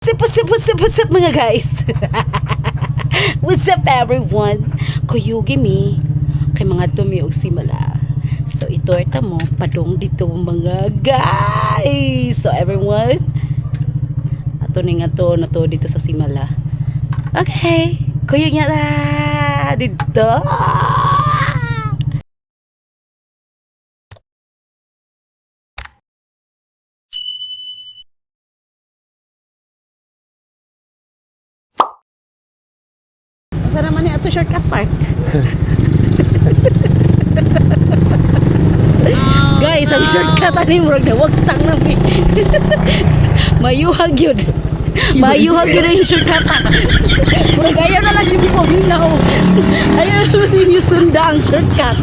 What's up mga guys? What's up everyone? Kuyugi mi kay mga tumi og simala. So itorta mo padong dito mga guys. So everyone, ato ni nga to na to dito sa simala. Okay, kuyug nya ta dito. Asa naman ni ato shortcut park? Guys, ang shortcut ani murag na wag tang nami. Mayuhag yun. Mayuhag yun yung shortcut. Murag ayaw na lang yung paminaw. Ayaw na lang yung sunda ang shortcut.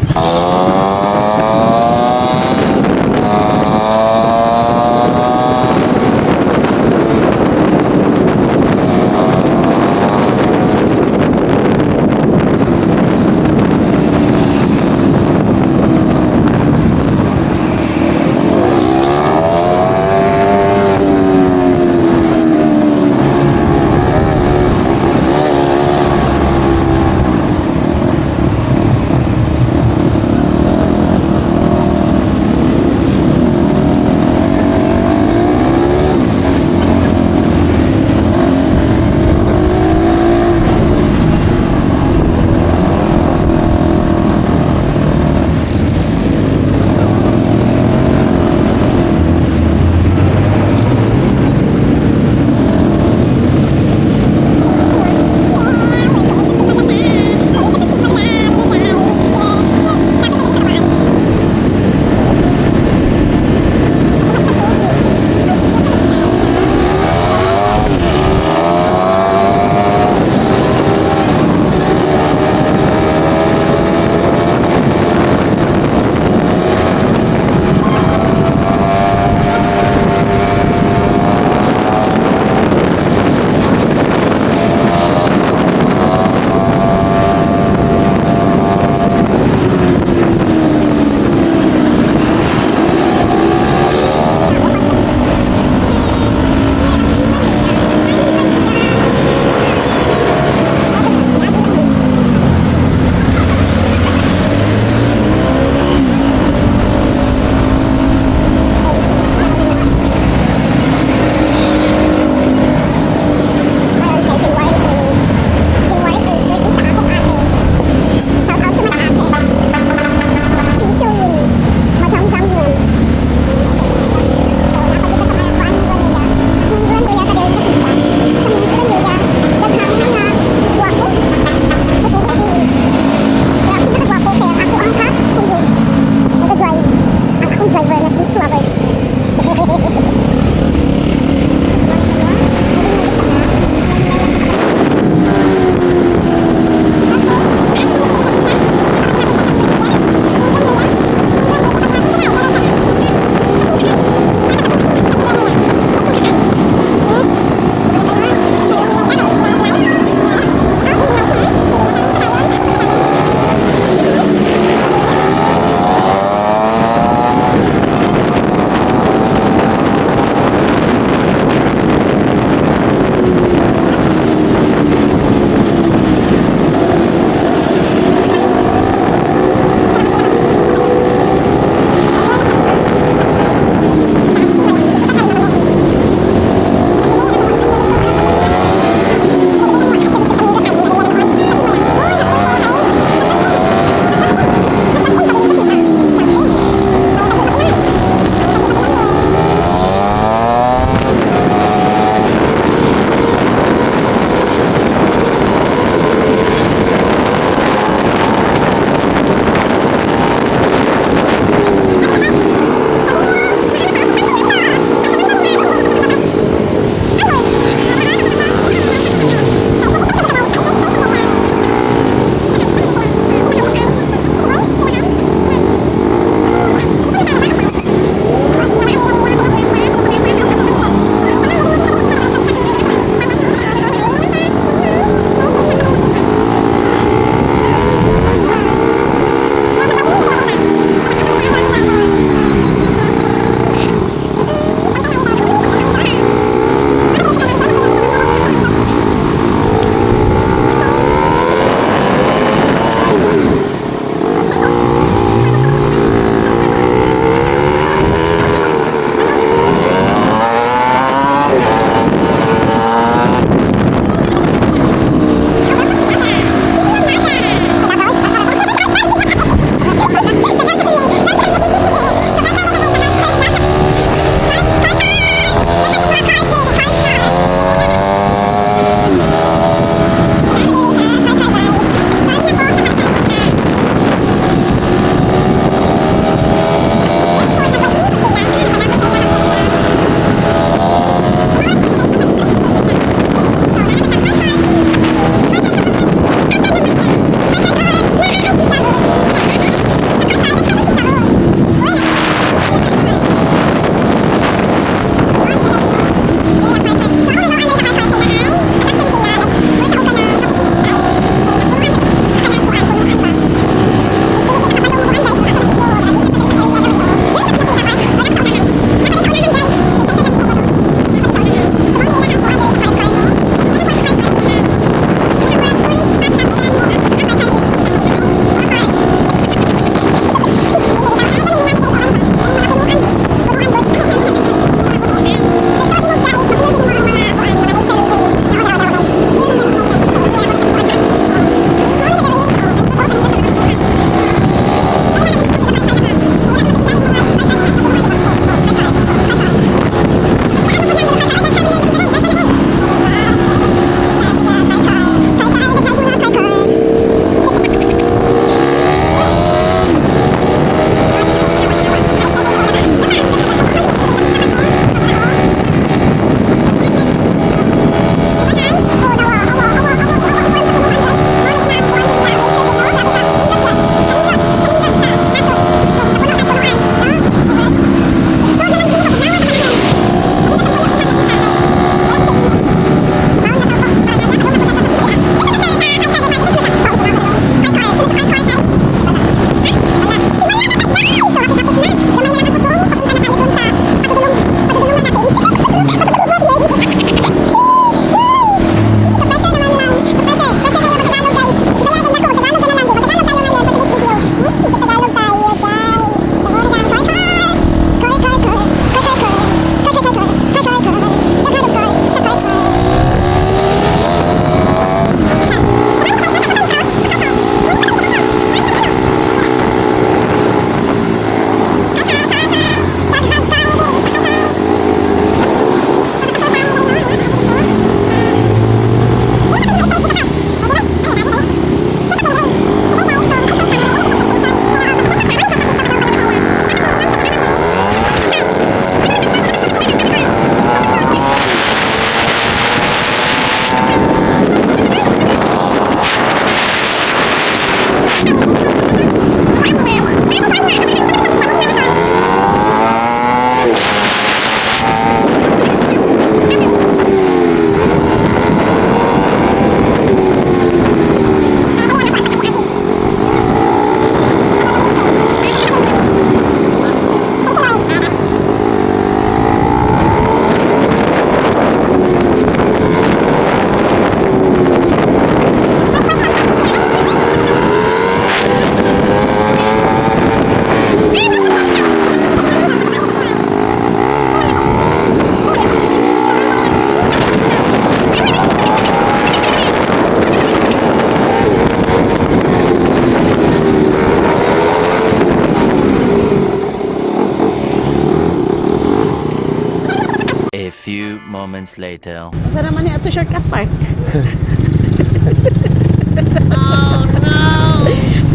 later. Asa naman ni ato shortcut park?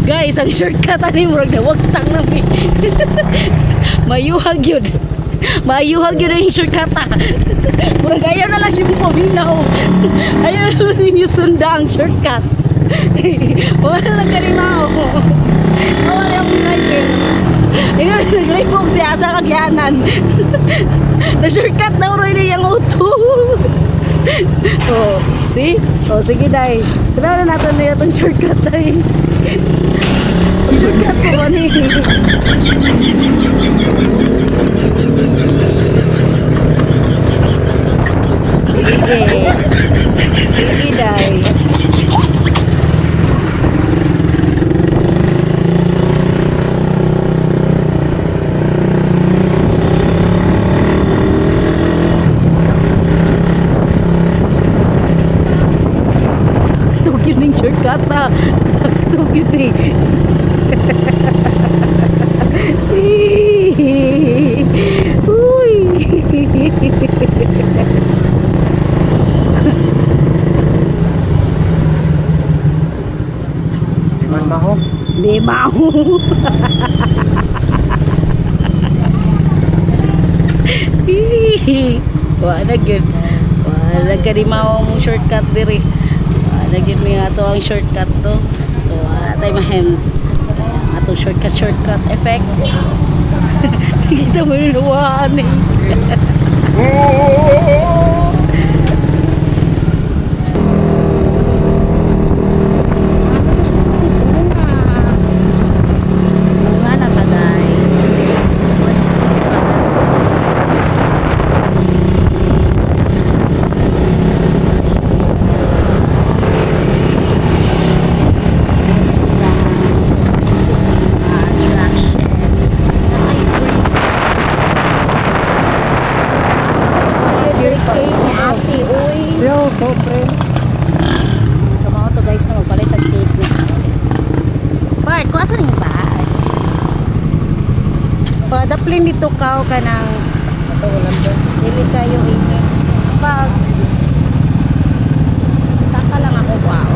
Guys, ang shortcut ani murag na wagtang na mi. Mayuhag yun. Mayuhag yun ang shortcut. Murag ayaw na lang yung paminaw. Ayaw na lang yung sunda ang shortcut. Wala lang kanimaw. Wala yung naging. Ayun, naglipog siya sa kagyanan. Na shortcut na uroy na yung auto. Oh, see? Oh, sige dai. Tara na natin na itong shortcut dai. Shortcut po ba ni? Sige. Sige dai. Sakto yun shortcut na. Sakto yun eh. Uy. Iman maho. Di mau. Wala gyud. Wala ka di mao mong shortcut diri. Wala gyud mi ato ang shortcut to. So atay mahems. Ato shortcut effect. Kita mo yung luwaan eh. Padaplin dito ka ka ng dili kayo ini pag taka lang ako wow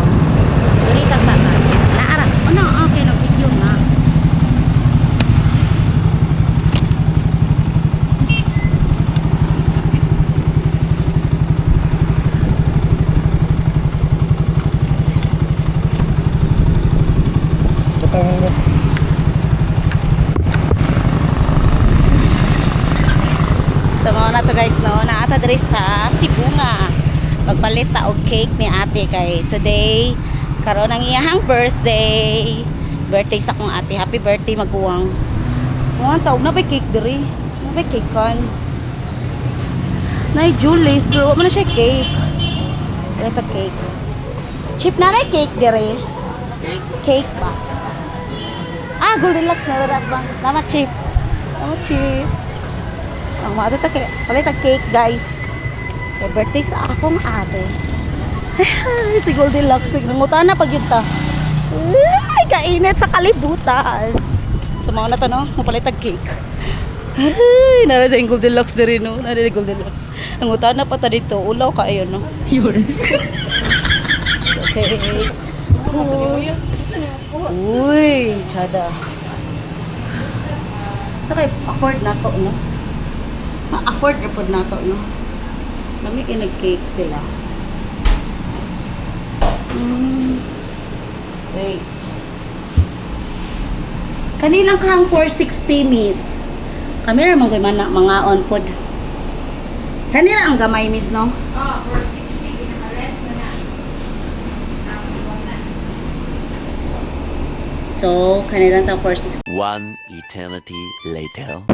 dili ka saka naara ano okay no video na so mga na to guys no naata diri sa Cebu nga magpalit ta og cake ni ate kay today karon ang iyahang birthday sa kong ate happy birthday maguwang mga taog na pa cake diri na pa cake kan na Julius bro mo na siya cake diri sa cake chip na rin cake diri cake ba Goldilocks na rin bang nama chip ang mga ito palit ang cake guys kay birthday sa akong ate si Goldilocks nangutan na pag yun ta ay kainit sa kalibutan sa mga na to no mapalit ang cake ay narada yung Goldilocks na rin no narada yung Goldilocks nangutan na pa ta dito ulaw ka ayun no yun okay uy tsada so kay afford na to no na-afford na po na to, no? Kami kayo nag-cake sila. Wait. Kanilang kang 460, miss. Kami naman kayo mga on-pod. Kanila ang gamay, miss, no? 460. Pinaka-rest na na. So, kanilang tang 460. One eternity later.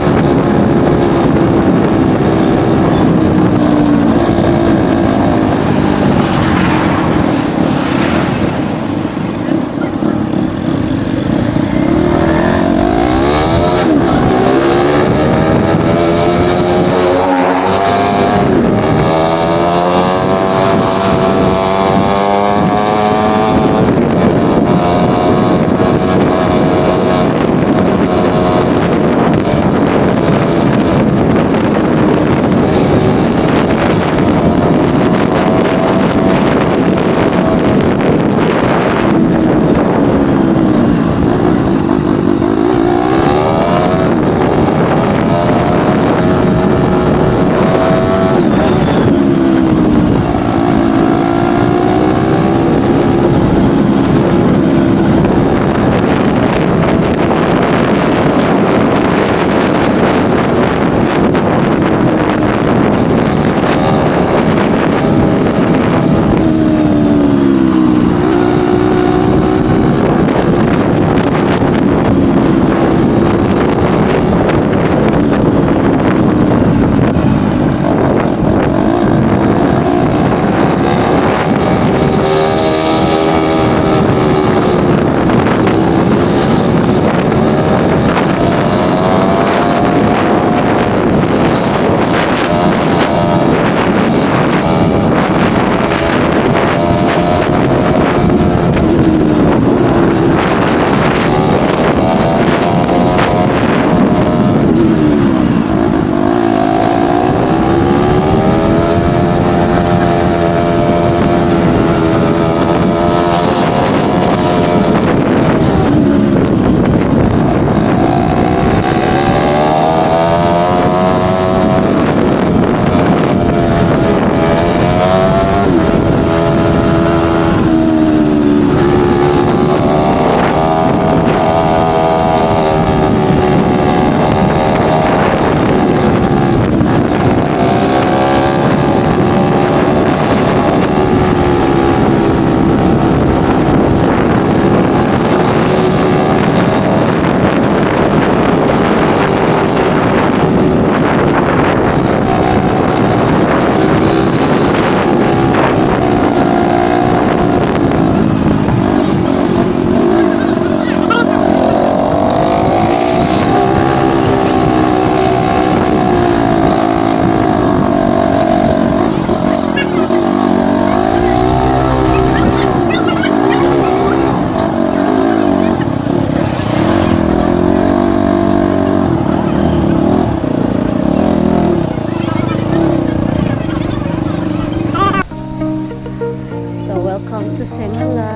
Welcome to Simala.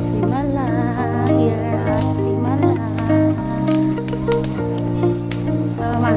Simala, here at Simala. Mama.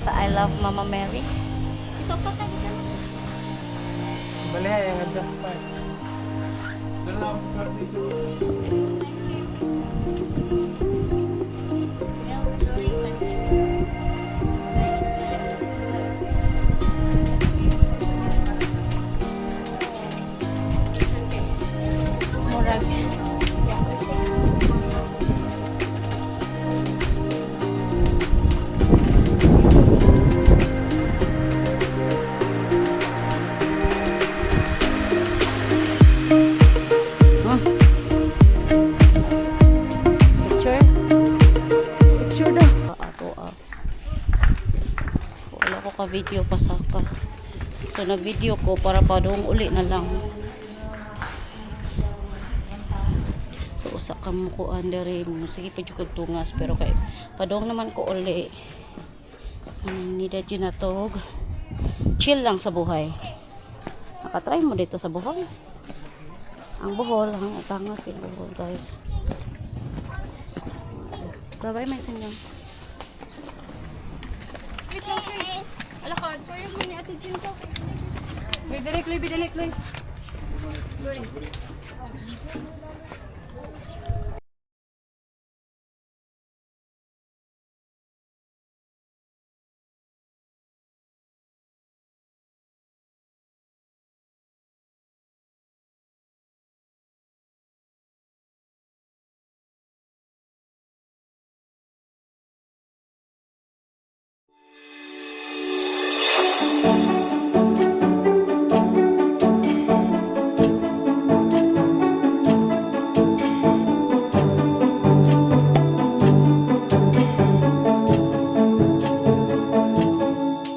Sa I Love Mama Mary. Ito pa talaga. Bali, yung adjust pa. Doon lang ako sa dito. Well, during pandemic. Murag. Picture? Picture daw. Ato wala ko ka video pa saka. So nag-video ko para pa doon uli na lang. So usa ka mo ko andere mo. Sige pa jud kag tungas pero kay padong naman ko uli. Needed yun na to. Chill lang sa buhay. Nakatry mo dito sa Bohol. Ang Bohol, ang utangas yung Bohol guys. Babay may sanggang. Wait lang, Clay. Alakad ko yung mani Ate Jin ko. Bidilik, Clay.